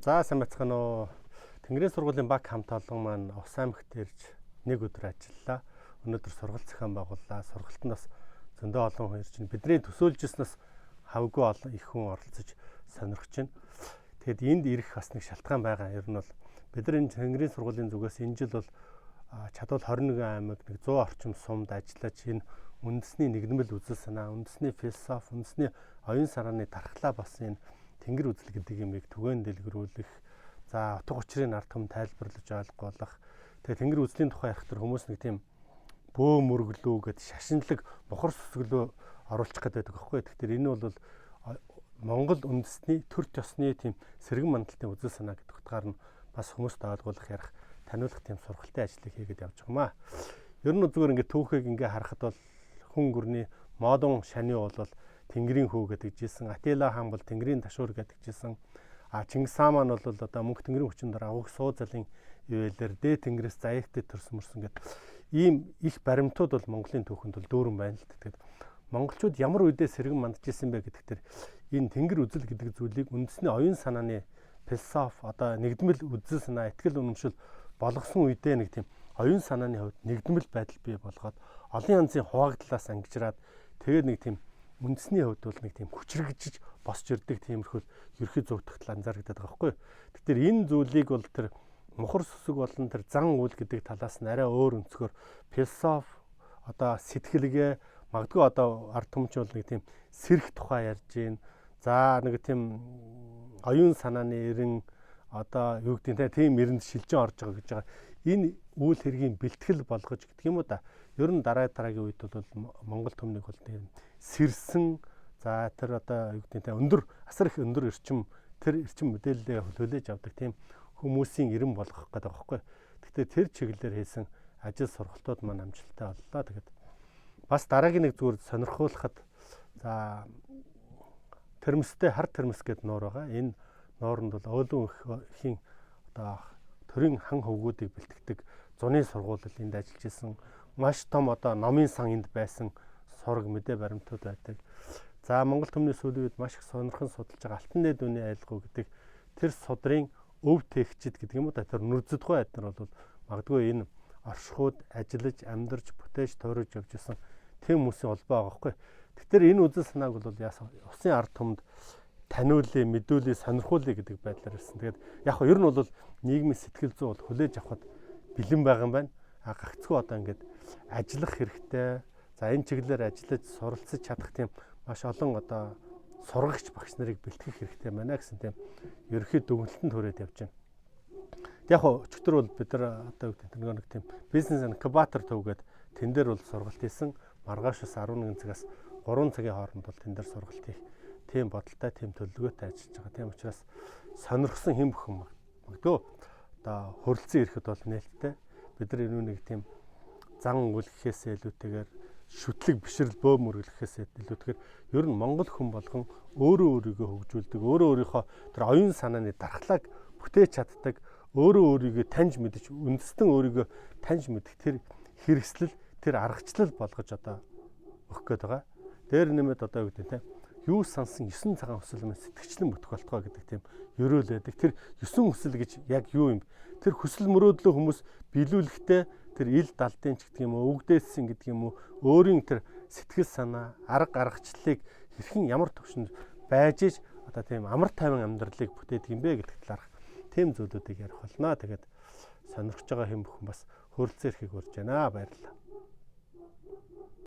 За, сайн байцгаана уу. Тэнгэрийн сургуулийн баг хамт олон маань Ус аймагт ирж нэг өдөр ажиллалаа. Өнөөдөр сургалт зохион байгууллаа. Сургалтанд бас зөндөө олон хүн ирж байна. Бидний төсөөлжсөнөөс хавгүй олон их хүн оролцож сонирхож байна. Тэгэд энд ирэх бас нэг шалтгаан байгаа. Ер нь бол бид нар энэ Тэнгэрийн сургуулийн зүгээс энэ жил бол чадвал 21 аймаг нэг 100 орчим сумд ажиллаж, энэ үндэсний нэгдмэл үзэл санаа, үндэсний философи, үндэсний оюун санааны дархлаа болсон энэ тэнгэр үзэл гэдэг юмыг түгээн дэлгэрүүлэх, за, утга учирыг ард түмэнд тайлбарлаж ойлгуулах. Тэгээ тэнгэр үзлийн тухай ярих тэр хүмүүс нэг тийм бөө мөрөглөө гэд шашинлаг бохор сүсгэлөө оруулчих гэдэг байдаг байхгүй. Тэгэхээр энэ бол Монгол үндэсний төр ёсны тийм сэргэн мандалтын үзэл санаа гэдэг утгаар нь бас хүмүүст ойлгуулах, ярих, таниулах тийм сургалтын ажлыг хийгээд явж байгаа юм аа. Ер нь зүгээр ингээд түүхийг ингээ харахад бол хүн гүрний модон шаны бол Тэнгэрийн хүү гэдэг жисэн. Атила хаан бол Тэнгэрийн ташуур гэдэг жисэн. А Чингис хаан маань бол одоо мөнх Тэнгэрийн хүчин дээр авах суу залын ивэлэр дээд Тэнгэрээс заяагтай төрсөн мөрсөн гэдэг ийм их баримтууд бол Монголын түүхэнд бол дүүрэн байна л. Тэгээд монголчууд ямар үедээ сэргэн мандаж исэн бэ гэдэг тэр энэ тэнгэр үзэл гэдэг зүйлийг үндэсний оюун санааны философи, одоо нэгдмэл үзэл санаа, итгэл үнэмшил болгосон үедээ нэг тийм оюун санааны хувьд нэгдмэл байдал бий болгоод, олон янзын хуваагдлаас ангижраад, тэгээд нэг тийм үндэсний хувьд бол нэг тийм хүчрэгжиж босч ирдэг тиймэрхүү ерхий зугтахтал анзаарэгдээд байгаа байхгүй. Тэгэхээр энэ зүйлийг бол тэр мухар сүсэг болон тэр зан үйл гэдэг талаас нь арай өөр өнцгөр философи, одоо сэтгэлгээ, магадгүй одоо ард түмч бол нэг тийм сэрэх тухай ярьж гин. За, нэг тийм оюун санааны эрен, одоо юу гэдэг нь, тийм эрэнд шилжин орж байгаа гэж байгаа. Энэ үйл хэргийн бэлтгэл болгож гэдэг юм уу да. Ер нь дараа дараагийн үед бол Монгол түмнийг бол тийм сэрсэн, за, тэр одоо юу гэдэг нь, өндөр, асар их өндөр эрчим, тэр эрчим мэдээлэлээ хүлээж авдаг тийм хүмүүсийн эрен болгох гэдэг байгаа байхгүй. Гэхдээ тэр чиглэлээр хийсэн ажил сургалтууд маань амжилттай боллоо. Тэгээд бас дараагийн нэг зүгээр сонирхуулахад, за, Тэрмэстэй хар тэрмэс гэдэг нуур байгаа. Энэ нууранд бол Оолун эхийн одоо төрийн хан хөвгүүдийг бэлтгэдэг зуны сургууль энд ажиллаж исэн. Маш том одоо номын сан энд байсан сураг мэдээ баримтууд байдаг. За, Монгол түмний сүүлийн үед маш их сонирхон судалж байгаа Алтан дээд үнийн айлгуу гэдэг тэр судрын өв тэгчд гэдэг юм уу да, тэр нүрзэдгүй айднар бол магадгүй энэ оршихуйд ажиллаж, амьдарч, бүтээж, тойрож явж исэн тийм хүмүүсийн улбаа байгаа байхгүй. Тэгэхээр энэ үзэл санааг бол яасан усын ард түмэнд таниулъя, мэдүүлье, сонирхуулъя гэдэг байдлаар ирсэн. Тэгээд яг хөө ер нь бол нийгмийн сэтгэл зүй бол хүлээж авахд бэлэн байгаа юм байна. А гагцхүү одоо ингээд ажиллах хэрэгтэй. За, энэ чиглэлээр ажиллаж суралцаж чадах тийм маш олон одоо сургагч багш нарыг бэлтгэх хэрэгтэй байна гэсэн тийм ерөнхий дүгнэлтэнд хүрээд явж байна. Яг хөө өчигдөр бол бид нар одоо юу гэдэг нэг тийм бизнес инкубатор төв гээд тэн дээр бол сургалт хийсэн. Маргааш бас 11 цагаас 3 цагийн хооронд бол тэн дээр сургалт хийх тийм бодолтой, тийм төлөвлөгөөтэй ажиллаж байгаа. Тийм учраас сонирхсон хэн бүхэн магадгүй одоо хөрөлцөн ирэхэд бол нээлттэй. Бид нар энэ нэг тийм зан үлгэхээс илүүтэйгээр, шүтлэг бишрэл бөө мөрөглөхээс илүүтэйгээр ер нь Монгол хүн болгон өөрөө өөрийгөө хөгжүүлдэг, өөрөө өөрийнхөө тэр оюун санааны дархлааг бүтээж чаддаг, өөрөө өөрийгөө таньж мэдэж, үндэстэн өөрийгөө таньж мэдэх тэр хэрэгслэл, тэр аргачлал болгож одоо өгөх гээд байгаа. Дээр нэмээд одоо юу гэдэг те, юу сансан 9 цагаан хүсэл мэн сэтгэгчлэн бүтэх болтугай гэдэг тийм ерөөл байдаг. Тэр 9 хүсэл гэж яг юу юм? Тэр хүсэл мөрөөдлөө хүмүүс биелүүлэхдээ тэр ил далдын ч гэдэг юм уу, өвгдээсэн гэдэг юм уу, өөрийн тэр сэтгэл санаа, арга аргачлалыг хэрхэн ямар төвшөнд байж иж одоо тийм амар тайван амьдралыг бүтээдэг юм бэ гэдэг талаарх тийм зүйлүүдийг ярих болно. Тэгээд сонирхож байгаа хэн бүхэн бас хөрөлцөн ирэхийг урьж байна. Баярлалаа.